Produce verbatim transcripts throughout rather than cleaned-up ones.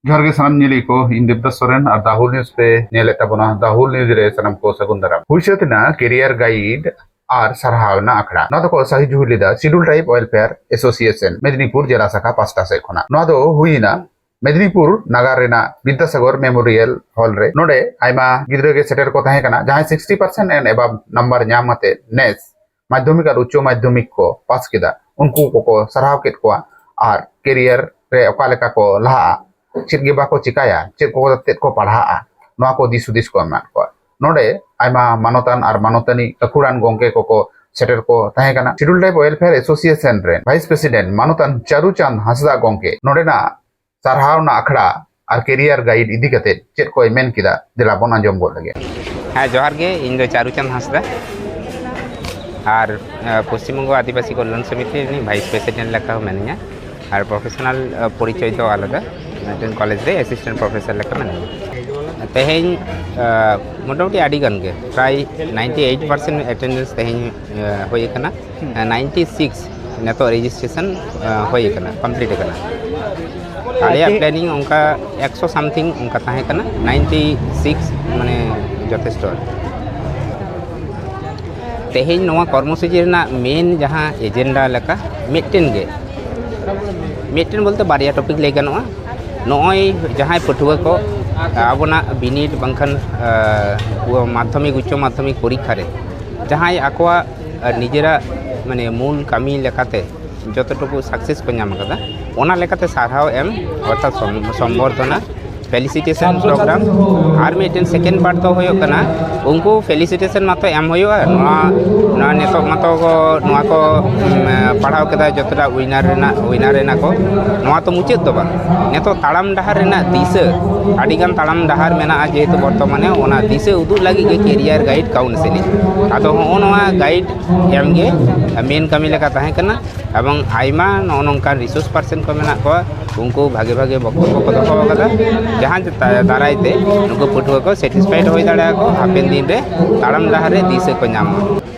ᱡᱚᱦᱟᱨ ᱜᱮ ᱥᱟᱱᱟᱢ ᱧᱮᱞᱤᱭᱟᱹ ᱠᱚ, ᱤᱧ ᱫᱮᱵᱫᱟᱥ ᱥᱚᱨᱮᱱ ᱟᱨ ᱫᱟᱦᱩᱞ ᱱᱤᱭᱩᱡᱽ ᱯᱮ ᱧᱮᱞᱮᱫ ᱛᱟᱵᱚᱱᱟ᱾ ᱫᱟᱦᱩᱞ ᱱᱤᱭᱩᱡᱽ ᱨᱮ ᱥᱟᱱᱟᱢ ᱠᱚ ᱥᱟᱹᱜᱩᱱ ᱫᱟᱨᱟᱢ᱾ ᱦᱩᱭ ᱥᱟᱹᱛ ᱮᱱᱟ ᱠᱮᱨᱤᱭᱟᱨ ᱜᱟᱭᱤᱰ ᱟᱨ ᱥᱟᱨᱦᱟᱣ ᱨᱮᱱᱟᱜ ᱟᱠᱷᱲᱟ᱾ ᱱᱚᱣᱟ ᱫᱚᱠᱚ ᱥᱟᱹᱦᱤ ᱡᱩᱦᱤ ᱞᱮᱫᱟ schedule tribe welfare association Medinipur ᱡᱮᱞᱟ ᱥᱟᱠᱷᱟ ᱯᱟᱥᱴᱟ ᱥᱮᱫ ᱠᱷᱚᱱᱟᱜ᱾ ᱱᱚᱣᱟ ᱫᱚ ᱦᱩᱭ ᱮᱱᱟ ᱢᱮᱫᱽᱱᱤᱯᱩᱨ ᱱᱟᱜᱟᱨ ᱨᱮᱱᱟᱜ ᱵᱤᱫᱽᱫᱟᱥᱟᱜᱚᱨ ᱢᱮᱢᱳᱨᱤᱭᱟᱞ ᱦᱚᱞ ᱨᱮ᱾ ᱱᱚᱰᱮ ᱟᱭᱢᱟ ᱜᱤᱫᱽᱨᱟᱹ ᱜᱮ ᱥᱮᱴᱮᱨ ᱠᱚ ᱛᱟᱦᱮᱸ ᱠᱟᱱᱟ, ᱡᱟᱦᱟᱸᱭ sixty percent and above number ᱧᱟᱢ ᱠᱟᱛᱮ ᱱᱮᱥ ᱢᱟᱫᱽᱫᱷᱚᱢᱤᱠ ᱟᱨ ᱩᱪᱪᱚ ᱢᱟᱫᱽᱫᱷᱚᱢᱤᱠ ᱠᱚ ᱯᱟᱥ ᱠᱮᱫᱟ, ᱩᱱᱠᱩ ᱠᱚᱠᱚ ᱥᱟᱨᱦᱟᱣ ᱠᱮᱫ ᱠᱚᱣᱟ ᱟᱨ ᱠᱮᱨᱤᱭᱟᱨ ᱨᱮ ᱚᱠᱟ ᱞᱮᱠᱟ ᱠᱚ ᱞᱟᱦᱟᱜᱼᱟ, ᱪᱮᱫ ᱜᱮ ᱵᱟᱠᱚ ᱪᱤᱠᱟᱹᱭᱟ, ᱪᱮᱫ ᱠᱚ ᱛᱮᱫ ᱠᱚ ᱯᱟᱲᱦᱟᱜᱼᱟ, ᱱᱚᱣᱟ ᱠᱚ ᱫᱤᱥ ᱦᱩᱫᱤᱥ ᱠᱚ ᱮᱢᱟᱫ ᱠᱚᱣᱟ᱾ ᱱᱚᱰᱮ ᱟᱭᱢᱟ ᱢᱟᱱᱚᱛᱟᱱ ᱟᱨ ᱢᱟᱱᱚᱛᱟᱱᱤ ᱜᱟᱹᱠᱷᱩᱲᱟᱱ ᱜᱚᱢᱠᱮ ᱠᱚᱠᱚ ᱥᱮᱴᱮᱨ ᱠᱚ ᱛᱟᱦᱮᱸ ᱠᱟᱱᱟ᱾ ᱥᱤᱰᱩᱞ ᱴᱨᱟᱭᱤᱵᱽ ᱳᱭᱮᱞᱯᱷᱮᱭᱟᱨ ᱮᱥᱳᱥᱤᱭᱮᱥᱚᱱ ᱨᱮᱱ ᱵᱷᱟᱭᱤᱥ ᱯᱨᱮᱥᱤᱰᱮᱱᱴ ᱢᱟᱱᱚᱛᱟᱱ ᱪᱟᱨᱩ ᱪᱟᱸᱫᱽ ᱦᱟᱸᱥᱫᱟ ᱜᱚᱢᱠᱮ ᱱᱚᱰᱮᱱᱟᱜ ᱥᱟᱨᱦᱟᱣ ᱨᱮᱱᱟᱜ ᱟᱠᱷᱲᱟ ᱟᱨ ᱠᱮᱨᱤᱭᱟᱨ ᱜᱟᱭᱤᱰ ᱤᱫᱤ ᱠᱟᱛᱮ ᱪᱮᱫ ᱠᱚᱭ ᱢᱮᱱ ᱠᱮᱫᱟ, ᱫᱮᱞᱟ ᱵᱚᱱ ᱟᱸᱡᱚᱢ ᱜᱚᱫ ᱞᱮᱜᱮ᱾ ᱦᱮᱸ, ᱡᱚᱦᱟᱨ ᱜᱮ, ᱤᱧ ᱫᱚ ᱪᱟᱨᱩ ᱪᱟᱸᱫᱽ ᱦᱟᱸᱥᱫᱟ ᱟᱨ, ᱟᱸ, ᱯᱚᱥᱪᱤᱢ ᱵᱚᱝᱜᱚ ᱟᱹᱫᱤᱵᱟᱹᱥᱤ ᱠᱚᱞᱭᱟᱱ ᱥᱚᱢᱤᱛᱤ ᱨᱤᱱᱤᱡ ᱵᱷᱟᱭᱤᱥ ᱯᱨᱮᱥᱤᱰᱮᱱᱴ ᱞᱮᱠᱟ ᱦᱚᱸ ᱢᱮᱱᱟᱹᱧᱟ᱾ ᱟᱨ ᱯᱨᱚᱯᱷᱮᱥᱚᱱᱟᱞ, ᱟᱸ, ᱯᱚᱨᱤᱪᱚᱭ ᱫᱚ ᱟᱞᱟᱫᱟ, ᱢᱤᱫᱴᱮᱱ ᱠᱚᱞᱮᱡᱽ ᱨᱮ ᱮᱥᱤᱥᱴᱮᱱᱴ ᱯᱨᱚᱯᱷᱮᱥᱚᱨ ᱞᱮᱠᱟ ᱢᱮᱱᱟᱹᱧᱟ᱾ ᱛᱮᱦᱮᱧ, ᱟᱸ, ᱢᱚᱴᱟᱢᱩᱴᱤ ᱟᱹᱰᱤ ᱜᱟᱱ ᱜᱮ, ᱯᱨᱟᱭ ninety eight percent ᱮᱴᱮᱱᱰᱮᱱᱥ ᱛᱮᱦᱮᱧ, ᱟᱸ, ᱦᱩᱭ ᱟᱠᱟᱱᱟ᱾ ᱦᱩᱸ᱾ ᱟᱸ, ninety six ᱱᱤᱛᱚᱜ ᱨᱮᱡᱤᱥᱴᱨᱮᱥᱚᱱ, ᱟᱸ, ᱦᱩᱭ ᱟᱠᱟᱱᱟ, ᱠᱚᱢᱯᱞᱤᱴ ᱟᱠᱟᱱᱟ᱾ ᱟᱞᱮᱭᱟᱜ ᱛᱮ- ᱯᱞᱮᱱᱤᱝ ᱚᱱᱠᱟ ᱮᱠᱥᱚ something ᱚᱱᱠᱟ ᱛᱟᱦᱮᱸ ᱠᱟᱱᱟ, ninety six ᱢᱟᱱᱮ ᱡᱚᱛᱷᱮᱥᱴᱚ᱾ ᱛᱮᱦᱮᱧ ᱱᱚᱣᱟ ᱠᱚᱨᱢᱚᱥᱩᱪᱤ ᱨᱮᱱᱟᱜ ᱢᱮᱱ ᱡᱟᱦᱟᱸ ᱮᱡᱮᱱᱰᱟ ᱞᱮᱠᱟ ᱢᱤᱫᱴᱮᱱ ᱜᱮ, ᱢᱤᱫᱴᱮᱱ ᱵᱚᱞᱛᱮ ᱵᱟᱨᱭᱟ ᱴᱚᱯᱤᱠ ᱞᱟᱹᱭ ᱜᱟᱱᱚᱜᱼᱟ᱾ ᱱᱚᱜᱼᱚᱭ ᱡᱟᱦᱟᱸᱭ ᱯᱟᱹᱴᱷᱩᱣᱟᱹ ᱠᱚ ᱟᱵᱚᱱᱟᱜ ᱵᱤᱱᱤᱰ ᱵᱟᱝᱠᱷᱟᱱ, ᱟᱸ, ᱢᱟᱫᱽᱫᱷᱚᱢᱤᱠ, ᱩᱪᱪᱚ ᱢᱟᱫᱽᱫᱷᱚᱢᱤᱠ ᱯᱚᱨᱤᱠᱠᱷᱟ ᱨᱮ ᱡᱟᱦᱟᱸᱭ ᱟᱠᱚᱣᱟᱜ, ᱟᱸ, ᱱᱤᱡᱮᱨᱟᱜ ᱢᱟᱱᱮ ᱢᱩᱞ ᱠᱟᱹᱢᱤ ᱞᱮᱠᱟᱛᱮ ᱡᱚᱛᱚᱴᱩᱠᱩ ᱥᱟᱠᱥᱮᱥ ᱠᱚ ᱧᱟᱢ ᱟᱠᱟᱫᱟ, ᱚᱱᱟ ᱞᱮᱠᱟᱛᱮ ᱥᱟᱨᱦᱟᱣ ᱮᱢ, ᱚᱨᱛᱷᱟᱛ ᱥᱚᱢ-, ᱥᱚᱢᱵᱚᱨᱫᱷᱚᱱᱟ, ᱯᱷᱮᱞᱤᱥᱤᱴᱮᱥᱚᱱ ᱯᱨᱳᱜᱨᱟᱢ᱾ ᱟᱨ ᱢᱤᱫᱴᱮᱱ ᱥᱮᱠᱮᱱᱰ ᱯᱟᱨᱴ ᱫᱚ ᱦᱩᱭᱩᱜ ᱠᱟᱱᱟ, ᱩᱱᱠᱩ ᱯᱷᱮᱞᱤᱥᱤᱴᱮᱥᱚᱱ ᱢᱟᱛᱚ ᱮᱢ ᱦᱩᱭᱩᱜᱼᱟ, ᱱᱚᱣᱟ, ᱱᱚᱣᱟ ᱱᱤᱛᱚᱜ ᱢᱟᱛᱚ ᱠᱚ, ᱱᱚᱣᱟ ᱠᱚ, ᱩᱢ, ᱯᱟᱲᱦᱟᱣ ᱠᱮᱫᱟ, ᱡᱚᱛᱚᱴᱟ ᱩᱭᱱᱟᱨ ᱨᱮᱱᱟᱜ, ᱩᱭᱱᱟᱨ ᱮᱱᱟ ᱠᱚ, ᱱᱚᱣᱟ ᱛᱚ ᱢᱩᱪᱟᱹᱫ ᱫᱚ ᱵᱟᱝ᱾ ᱱᱤᱛᱚᱜ ᱛᱟᱲᱟᱢ ᱰᱟᱦᱟᱨ ᱨᱮᱱᱟᱜ ᱫᱤᱥᱟᱹ, ᱟᱹᱰᱤᱜᱟᱱ ᱛᱟᱲᱟᱢ ᱰᱟᱦᱟᱨ ᱢᱮᱱᱟᱜᱼᱟ ᱡᱮᱦᱮᱛᱩ ᱵᱚᱨᱛᱚᱢᱟᱱᱮ, ᱚᱱᱟ ᱫᱤᱥᱟᱹ ᱩᱫᱩᱜ ᱞᱟᱹᱜᱤᱫ ᱜᱮ ᱠᱮᱨᱤᱭᱟᱨ ᱜᱟᱭᱤᱰ ᱠᱟᱣᱩᱱᱥᱮᱞᱤᱝ᱾ ᱟᱫᱚ ᱦᱚᱸᱜᱼᱚ ᱱᱚᱣᱟ ᱜᱟᱭᱤᱰ ᱮᱢ ᱜᱮ ᱢᱮᱱ ᱠᱟᱹᱢᱤ ᱞᱮᱠᱟ ᱛᱟᱦᱮᱸ ᱠᱟᱱᱟ᱾ ᱮᱵᱚᱝ ᱟᱭᱢᱟ ᱱᱚᱜᱼᱚ ᱱᱚᱝᱠᱟᱱ ᱨᱤᱥᱳᱨᱥ ᱯᱟᱨᱥᱚᱱ ᱠᱚ ᱢᱮᱱᱟᱜ ᱠᱚᱣᱟ, ᱩᱱᱠᱩ ᱵᱷᱟᱜᱮ ᱵᱷᱟᱜᱮ ᱵᱚᱠᱛᱚᱵᱵᱚ ᱠᱚ ᱫᱚᱦᱚ ᱟᱠᱟᱫᱟ, ᱡᱟᱦᱟᱸ ᱫᱟ-, ᱫᱟᱨᱟᱭ ᱛᱮ ᱱᱩᱠᱩ ᱯᱟᱹᱴᱷᱩᱣᱟᱹ ᱠᱚ ᱥᱮᱴᱤᱥᱯᱷᱟᱭᱤᱰ ᱦᱩᱭ ᱫᱟᱲᱮᱭᱟᱜᱼᱟ ᱠᱚ, ᱦᱟᱯᱮᱱ ᱫᱤᱱ ᱨᱮ ᱛᱟᱲᱟᱢ ᱰᱟᱦᱟᱨ ᱨᱮ ᱫᱤᱥᱟᱹ ᱠᱚ ᱧᱟᱢ ᱢᱟ᱾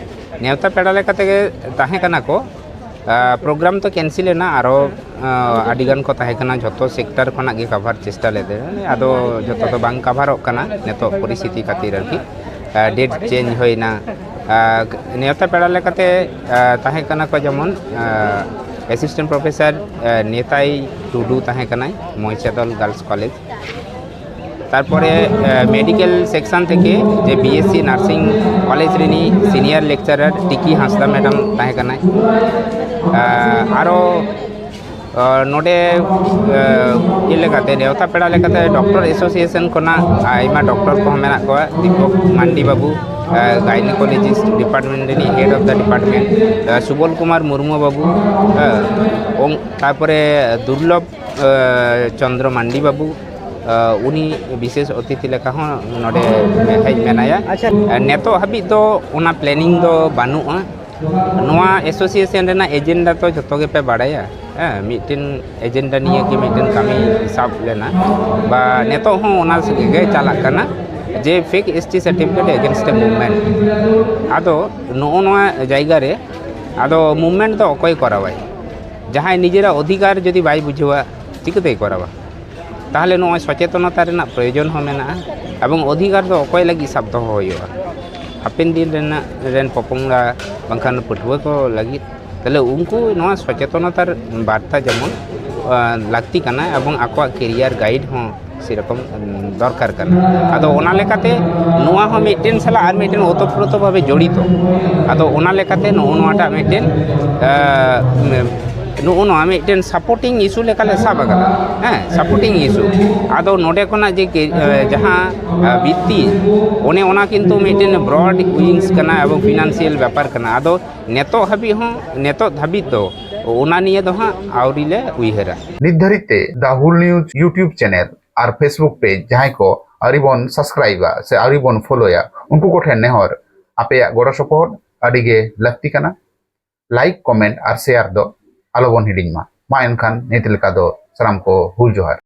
ᱱᱮᱣᱛᱟ ᱯᱮᱲᱟ ᱞᱮᱠᱟ ᱛᱮᱜᱮ ᱛᱟᱦᱮᱸ ᱠᱟᱱᱟ ᱠᱚ ᱯᱨᱳᱜᱨᱟᱢ ᱛᱚ ᱠᱮᱱᱥᱮᱞ ᱮᱱᱟ, ᱟᱨᱚ ᱟᱹᱰᱤ ᱜᱟᱱ ᱠᱚ ᱛᱟᱦᱮᱸ ᱠᱟᱱᱟ, ᱡᱷᱚᱛᱚ ᱥᱮᱠᱴᱟᱨ ᱠᱷᱚᱱᱟᱜ ᱜᱮ ᱠᱟᱵᱷᱟᱨ ᱪᱮᱥᱴᱟ ᱞᱮᱫᱟ, ᱟᱫᱚ ᱡᱷᱚᱛᱚ ᱫᱚ ᱵᱟᱝ ᱠᱟᱵᱷᱟᱨᱚᱜ ᱠᱟᱱᱟ ᱱᱤᱛᱚᱜ ᱯᱚᱨᱤᱥᱛᱷᱤᱛᱤ ᱠᱷᱟᱹᱛᱤᱨ ᱟᱨᱠᱤ᱾ ᱰᱮᱴ ᱪᱮᱧᱡᱽ ᱦᱩᱭᱱᱟ᱾ ᱱᱮᱣᱛᱟ ᱯᱮᱲᱟ ᱞᱮᱠᱟᱛᱮ ᱛᱟᱦᱮᱸ ᱠᱟᱱᱟ ᱠᱚ ᱡᱮᱢᱚᱱ ᱮᱥᱤᱥᱴᱮᱱᱴ ᱯᱨᱚᱯᱷᱮᱥᱚᱨ ᱱᱮᱛᱟᱭ ᱴᱩᱰᱩ ᱛᱟᱦᱮᱸ ᱠᱟᱱᱟᱭ, ᱢᱚᱭᱪᱟᱫᱚᱞ ᱜᱟᱨᱞᱥ ᱠᱚᱞᱮᱡᱽ᱾ ᱛᱟᱨᱯᱚᱨᱮ ᱢᱮᱰᱤᱠᱮᱞ ᱥᱮᱠᱥᱚᱱ ᱛᱷᱮᱠᱮ ᱡᱮ ᱵᱤᱮᱥᱥᱤ ᱱᱟᱨᱥᱤᱝ ᱠᱚᱞᱮᱡᱽ ᱨᱤᱱᱤᱡ ᱥᱤᱱᱤᱭᱟᱨ ᱞᱮᱠᱪᱟᱨᱟᱨ ᱴᱤᱠᱤ ᱦᱟᱸᱥᱫᱟ ᱢᱮᱰᱟᱢ ᱛᱟᱦᱮᱸ ᱠᱟᱱᱟᱭ᱾ ᱟᱨᱚ ᱱᱚᱰᱮ ᱤᱭᱟᱹ ᱞᱮᱠᱟᱛᱮ, ᱱᱮᱣᱛᱟ ᱯᱮᱲᱟ ᱞᱮᱠᱟᱛᱮ ᱰᱚᱠᱴᱚᱨ ᱮᱥᱳᱥᱤᱭᱮᱥᱚᱱ ᱠᱷᱚᱱᱟᱜ ᱟᱭᱢᱟ ᱰᱚᱠᱴᱚᱨ ᱠᱚᱦᱚᱸ ᱢᱮᱱᱟᱜ ᱠᱚᱣᱟ᱾ ᱫᱤᱯᱚᱠ ᱢᱟᱱᱰᱤ ᱵᱟᱹᱵᱩ, ᱜᱟᱭᱱᱤᱠᱳᱞᱚᱡᱤᱥᱴ ᱰᱤᱯᱟᱨᱴᱢᱮᱱᱴ ᱨᱤᱱᱤᱡ head of the department, Subol Kumar Murmu ᱵᱟᱹᱵᱩ, ᱛᱟᱨᱯᱚᱨᱮ ᱫᱩᱨᱞᱚᱵᱷ ᱪᱚᱱᱫᱨᱚ ᱢᱟᱱᱰᱤ ᱵᱟᱹᱵᱩ, ᱩᱱᱤ ᱵᱤᱥᱮᱥ ᱚᱛᱤᱛᱷᱤ ᱞᱮᱠᱟ ᱦᱚᱸ ᱱᱚᱰᱮ ᱦᱮᱡ ᱢᱮᱱᱟᱭᱟ᱾ ᱟᱪᱪᱷᱟ᱾ ᱱᱤᱛᱚᱜ ᱦᱟᱹᱵᱤᱡ ᱫᱚ ᱚᱱᱟ ᱯᱞᱮᱱᱤᱝ ᱫᱚ ᱵᱟᱹᱱᱩᱜᱼᱟ᱾ ᱱᱚᱣᱟ ᱮᱥᱳᱥᱤᱭᱮᱥᱚᱱ ᱨᱮᱱᱟᱜ ᱮᱡᱮᱱᱰᱟ ᱛᱚ ᱡᱷᱚᱛᱚ ᱜᱮᱯᱮ ᱵᱟᱲᱟᱭᱟ᱾ ᱦᱮᱸ, ᱢᱤᱫᱴᱮᱱ ᱮᱡᱮᱱᱰᱟ ᱱᱤᱭᱮ ᱜᱮ ᱢᱤᱫᱴᱮᱱ ᱠᱟᱹᱢᱤ ᱥᱟᱵ ᱞᱮᱱᱟ, ᱵᱟ ᱱᱤᱛᱚᱜ ᱦᱚᱸ ᱚᱱᱟ ᱜᱮ ᱪᱟᱞᱟᱜ ᱠᱟᱱᱟ, ᱡᱮ ᱯᱷᱮᱠ ᱮᱥᱴᱤ ᱥᱟᱨᱴᱤᱯᱷᱤᱠᱮᱴ ᱮᱜᱮᱱᱥᱴ ᱮ ᱢᱩᱵᱷᱢᱮᱱᱴ᱾ ᱟᱫᱚ ᱱᱚᱜᱼᱚ ᱱᱚᱣᱟ ᱡᱟᱭᱜᱟ ᱨᱮ ᱟᱫᱚ ᱢᱩᱵᱷᱢᱮᱱᱴ ᱫᱚ ᱚᱠᱚᱭ ᱠᱚᱨᱟᱣᱟᱭ? ᱡᱟᱦᱟᱸᱭ ᱱᱤᱡᱮᱨᱟᱜ ᱚᱫᱷᱤᱠᱟᱨ ᱡᱩᱫᱤ ᱵᱟᱭ ᱵᱩᱡᱷᱟᱹᱣᱟ, ᱪᱤᱠᱟᱹᱛᱮᱭ ᱠᱚᱨᱟᱣᱟ? ᱛᱟᱦᱚᱞᱮ ᱱᱚᱜᱼᱚᱭ ᱥᱚᱪᱮᱛᱚᱱᱚᱛᱟ ᱨᱮᱱᱟᱜ ᱯᱨᱚᱭᱳᱡᱚᱱ ᱦᱚᱸ ᱢᱮᱱᱟᱜᱼᱟ, ᱮᱵᱚᱝ ᱚᱫᱷᱤᱠᱟᱨ ᱫᱚ ᱚᱠᱚᱭ ᱞᱟᱹᱜᱤᱫ ᱥᱟᱵ ᱫᱚᱦᱚ ᱦᱩᱭᱩᱜᱼᱟ? ᱦᱟᱯᱮᱱ ᱫᱤᱱ ᱨᱮᱱᱟᱜ, ᱨᱮᱱ ᱯᱚᱯᱚᱝᱲᱟ ᱵᱟᱝᱠᱷᱟᱱ ᱯᱟᱹᱴᱷᱩᱣᱟᱹ ᱠᱚ ᱞᱟᱹᱜᱤᱫ᱾ ᱛᱟᱦᱚᱞᱮ ᱩᱱᱠᱩ ᱱᱚᱣᱟ ᱥᱚᱪᱮᱛᱚᱱᱚᱛᱟᱨ ᱵᱟᱨᱛᱟ ᱡᱮᱢᱚᱱ, ᱟᱸ, ᱞᱟᱹᱠᱛᱤ ᱠᱟᱱᱟ, ᱮᱵᱚᱝ ᱟᱠᱚᱣᱟᱜ ᱠᱮᱨᱤᱭᱟᱨ ᱜᱟᱭᱤᱰ ᱦᱚᱸ ᱥᱮᱨᱚᱠᱚᱢ, ᱩᱸ, ᱫᱚᱨᱠᱟᱨ ᱠᱟᱱᱟ᱾ ᱟᱫᱚ ᱚᱱᱟ ᱞᱮᱠᱟᱛᱮ ᱱᱚᱣᱟ ᱦᱚᱸ ᱢᱤᱫᱴᱮᱱ ᱥᱟᱞᱟᱜ ᱟᱨ ᱢᱤᱫᱴᱮᱱ ᱚᱛᱚᱯᱨᱚᱛᱚ ᱵᱷᱟᱵᱮ ᱡᱚᱲᱤᱛᱚ᱾ ᱟᱫᱚ ᱚᱱᱟ ᱞᱮᱠᱟᱛᱮ ᱱᱚᱜᱼᱚ ᱱᱚᱣᱟᱴᱟᱜ ᱢᱤᱫᱴᱮᱱ, ᱟᱸ, ᱱᱚᱜᱼᱚ ᱱᱚᱣᱟ ᱢᱤᱫᱴᱮᱱ ᱥᱟᱯᱳᱨᱴᱤᱝ ᱤᱥᱩ ᱞᱮᱠᱟᱞᱮ ᱥᱟᱵ ᱟᱠᱟᱫᱟ᱾ ᱦᱮᱸ, ᱥᱟᱯᱳᱨᱴᱤᱝ ᱤᱥᱩ᱾ ᱟᱫᱚ ᱱᱚᱰᱮ ᱠᱷᱚᱱᱟᱜ ᱡᱮ ᱠᱮ-, ᱮ, ᱡᱟᱦᱟᱸ, ᱟ, ᱵᱤᱛᱛᱤ, ᱚᱱᱮ ᱚᱱᱟ ᱠᱤᱱᱛᱩ ᱢᱤᱫᱴᱮᱱ ᱵᱨᱚᱰ ᱣᱤᱝᱥ ᱠᱟᱱᱟ ᱮᱵᱚᱝ ᱯᱷᱤᱱᱟᱱᱥᱤᱭᱟᱞ ᱵᱮᱯᱟᱨ ᱠᱟᱱᱟ᱾ ᱟᱫᱚ ᱱᱤᱛᱚᱜ ᱦᱟᱹᱵᱤᱡ ᱦᱚᱸ, ᱱᱤᱛᱚᱜ ᱫᱷᱟᱹᱵᱤᱡ ᱫᱚ ᱚᱱᱟ ᱱᱤᱭᱮ ᱫᱚ ᱦᱟᱸᱜ ᱟᱹᱣᱨᱤ ᱞᱮ ᱩᱭᱦᱟᱹᱨᱟ᱾ ᱱᱤᱛ ᱫᱷᱟᱹᱨᱤᱡ ᱛᱮ The Whole News YouTube channel R Facebook page ᱡᱟᱦᱟᱸᱭ ᱠᱚ ᱟᱹᱣᱨᱤ ᱵᱚᱱ subscribeᱟ ᱥᱮ ᱟᱹᱣᱨᱤ ᱵᱚᱱ followᱭᱟ, ᱩᱱᱠᱩ ᱠᱚᱴᱷᱮᱱ ᱱᱮᱦᱚᱨ, ᱟᱯᱮᱭᱟᱜ ᱜᱚᱲᱚ ᱥᱚᱯᱚᱦᱚᱫ ᱟᱹᱰᱤ ᱜᱮ ᱞᱟᱹᱠᱛᱤ ᱠᱟᱱᱟ᱾ Like, comment ᱟᱨ share ᱫᱚ ᱟᱞᱚ ᱵᱚᱱ ᱦᱤᱲᱤᱧ ᱢᱟ᱾ ᱢᱟ ᱮᱱᱠᱷᱟᱱ ᱱᱤᱛ ᱞᱮᱠᱟ ᱫᱚ ᱥᱟᱱᱟᱢ ᱠᱚ ᱦᱩᱞ ᱡᱚᱦᱟᱨ᱾